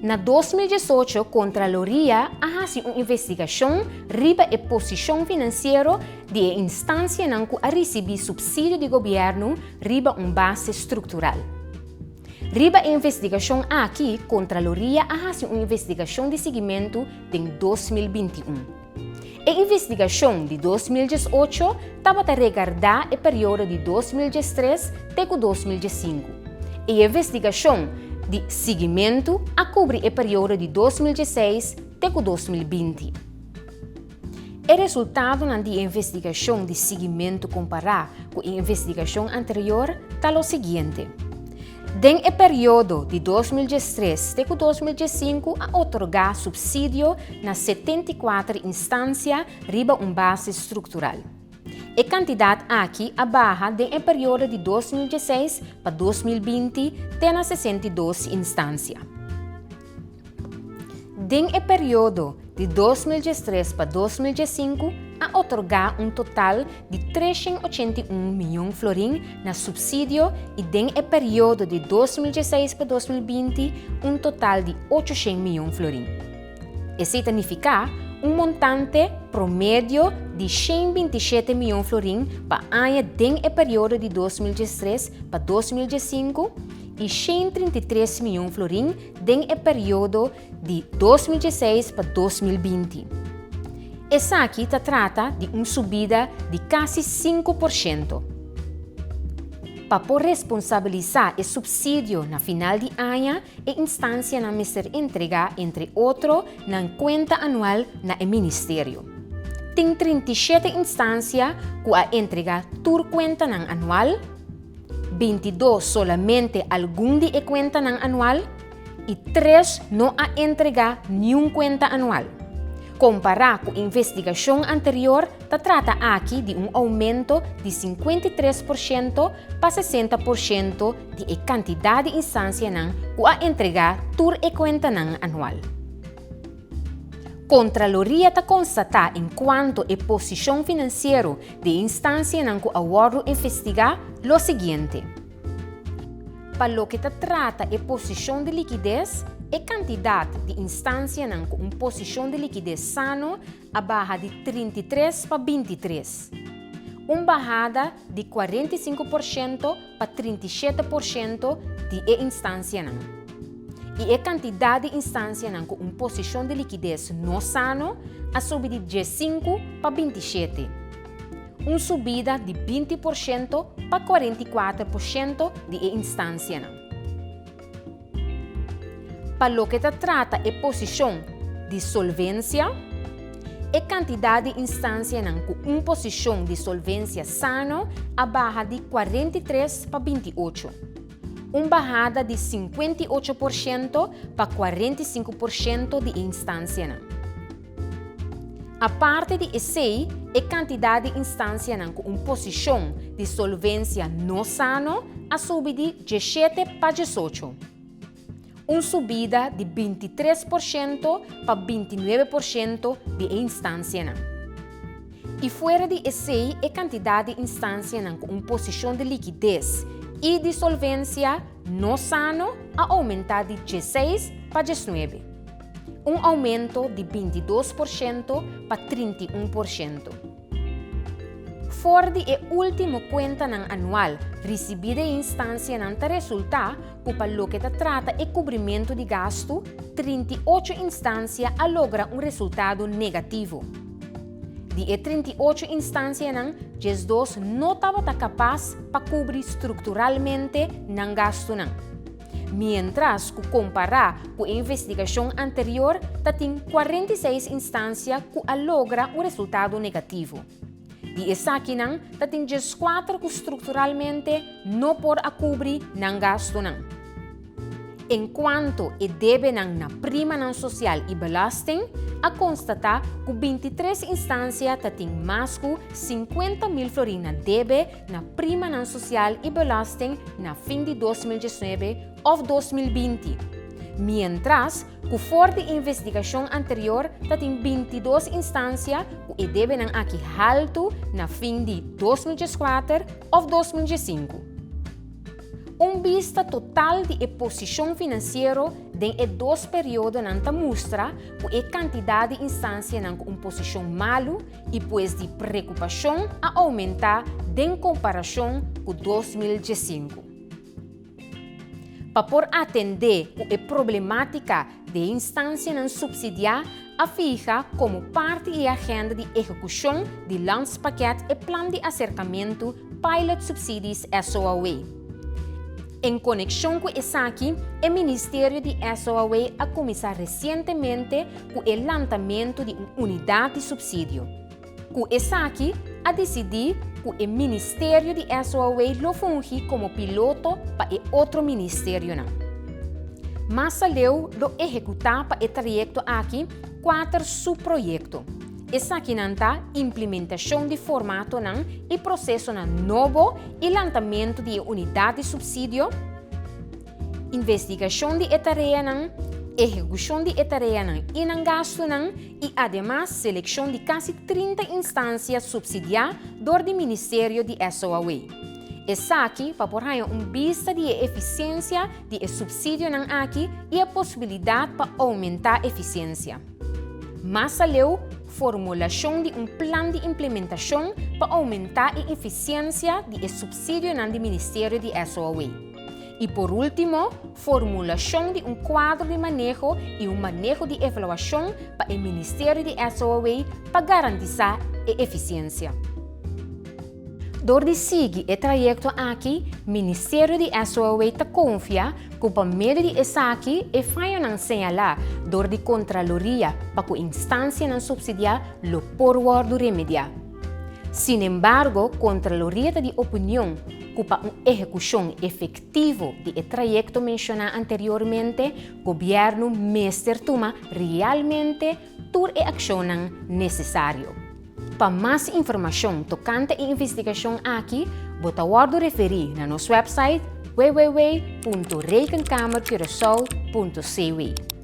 Na 2018 Kontraloria a hasi un investigashon riba e posishon finansiero di e instansianan ku a risibí supsidio di gobièrnu riba un base struktural. Riba e investigashon aki Kontraloria a hasi un investigashon di siguimentu den 2021. E investigashon di 2018 tabata regardá e periodo di 2013 te ku 2015. E investigashon di siguimentu a kubri e periodo di 2016 te ku 2020. E resultadonan di e investigashon di siguimentu kompará ku e investigashon anterior ta lo siguiente. Den e periodo di 2013 te ku 2015 a otorgá supsidio na 74 instansia riba un base struktural. E kantidat aki a baha den e periodo di 2016 pa 2020 te na 62 instansia. Den e periodo di 2013 pa 2015 a otorgá un total di 381 mion florin na supsidio i den e periodo di 2016 pa 2020 un total di 800 mion florin. Esei ta nifiká un montante promedio di 127 mion florin pa aña den e periodo di 2013 pa 2015 i 133 mion florin den e periodo di 2016 pa 2020. Esaki ta trata di un subida di kasi 5%. Pa por responsabilisá e supsidio na final di aña, e instansianan mester entregá entre otro nan kuenta anual na e ministerio. Tin 37 instansia ku a entregá tur kuentanan anual, 22 solamente algun di e kuentanan anual i 3 no a entregá niun kuenta anual. Kompará ku investigashon anterior ta trata aki di un oumento di 53% pa 60% di e kantidat di instansianan ku a entregá tur e kuentanan anual. Kontraloria ta konstatá enkuanto e posishon finansiero di e instansianan ku a wòrdu investigá lo siguiente. Pa loke ta trata e posishon di likides, e kantidat di instansianan ku un posishon di likides sano a baha di 33 pa 23, un bahada di 45% pa 37% di e instansianan. I e kantidat di instansianan ku un posishon di likides no sano a subi di 15 pa 27, un subida di 20% pa 44% di e instansianan. Pa loke ta trata e posishon di solvensia, e kantidat di instansianan ku un posishon di solvensia sano a baha di 43 pa 28, un bahada di 58% pa 45% di e instansianan. Aparte di esei, e kantidat di instansianan ku un posishon di solvensia no sano a subi di 17 pa 18, un subida di 23% pa 29% di e instansianan. I fuera di esei e kantidat di instansianan ku un posishon di likides i di solvensia no sano a oumentá di 16 pa 19, un oumento di 22% pa 31%. For di e último kuentanan anual risibí di e instansianan ta resultá ku pa loke ta trata e kubrimentu di gastu, 38 instansia a logra un resultado negativo. Di e 38 instansianan, 12 no tabata kapas pa kubri strukturalmente nan gastunan. Miéntras ku kompará ku e investigashon anterior ta tin 46 instansia ku a logra un resultado negativo. Di esakinan ta tin 14 ku strukturalmente no por a kubri nan gastunan. Enkuanto e debenan na primanan sosial i belasting, a konstatá ku 23 instansia ta tin mas ku 50 mil florin na debe na primanan sosial i belasting na fin di 2019 òf 2020, miéntras ku for di investigashon anterior ta tin 22 instansia ku e debenan aki haltu na fin di 2014 òf 2015. Un bista total di e posishon finansiero den e dos periodonan ta mustra ku e kantidat di instansianan ku un posishon malu i pues di preokupashon a oumentá den komparashon ku 2015. Pa por atendé ku e problemátika di e instansianan supsidiá a fiha komo parti di e agenda di ehekushon di Landspakket e plan di aserkamentu Pilot Subsidies SOAW. En konekshon ku esaki, e Ministerio di SOAW a kuminsá resientemente ku e lantamentu di un unidat di supsidio. Ku esaki, a disidí ku e Ministerio di SOAW lo fungi komo piloto pa e otro ministerionan. Mas aleu lo ehekutá pa e trayekto aki kuater subproyekto. Esakinan ta implementashon di formatonan i prosesonan nobo i lantamentu di e unidat di supsidio, investigashon di e tareanan, ehekushon di e tareanan i nan gastunan i ademas selekshon di kasi 30 instansia supsidiá dor di Ministerio di SOAW. Esaki pa por haña un bista di e efisiensia di e supsidionan aki i e posibilidat pa oumentá efisiensia. Mas aleu, formulashon di un plan di implementashon pa oumentá e efisiensia di e supsidionan di Ministerio di SOAW. I por último, formulashon di un kuadro di maneho i un maneho di evaluashon pa e Ministerio di SOAW pa garantisá e efisiensia. Dor di sigui e trayekto aki, Ministerio di SOAW ta konfia ku pa medio di esaki e fayonan señalá dor di Kontraloria pa ku instansianan supsidiá lo por wòrdu remediá. Sinembargo, Kontraloria ta di opinion ku pa un ehekushon efektivo di e trayekto menshoná anteriormente, gobièrnu mester tuma realmente tur e akshonnan nesesario. Pa mas informashon tokante e investigashon aki, bo ta wòrdu referí na nos wèpsait www.rekenkamercuraçao.cw.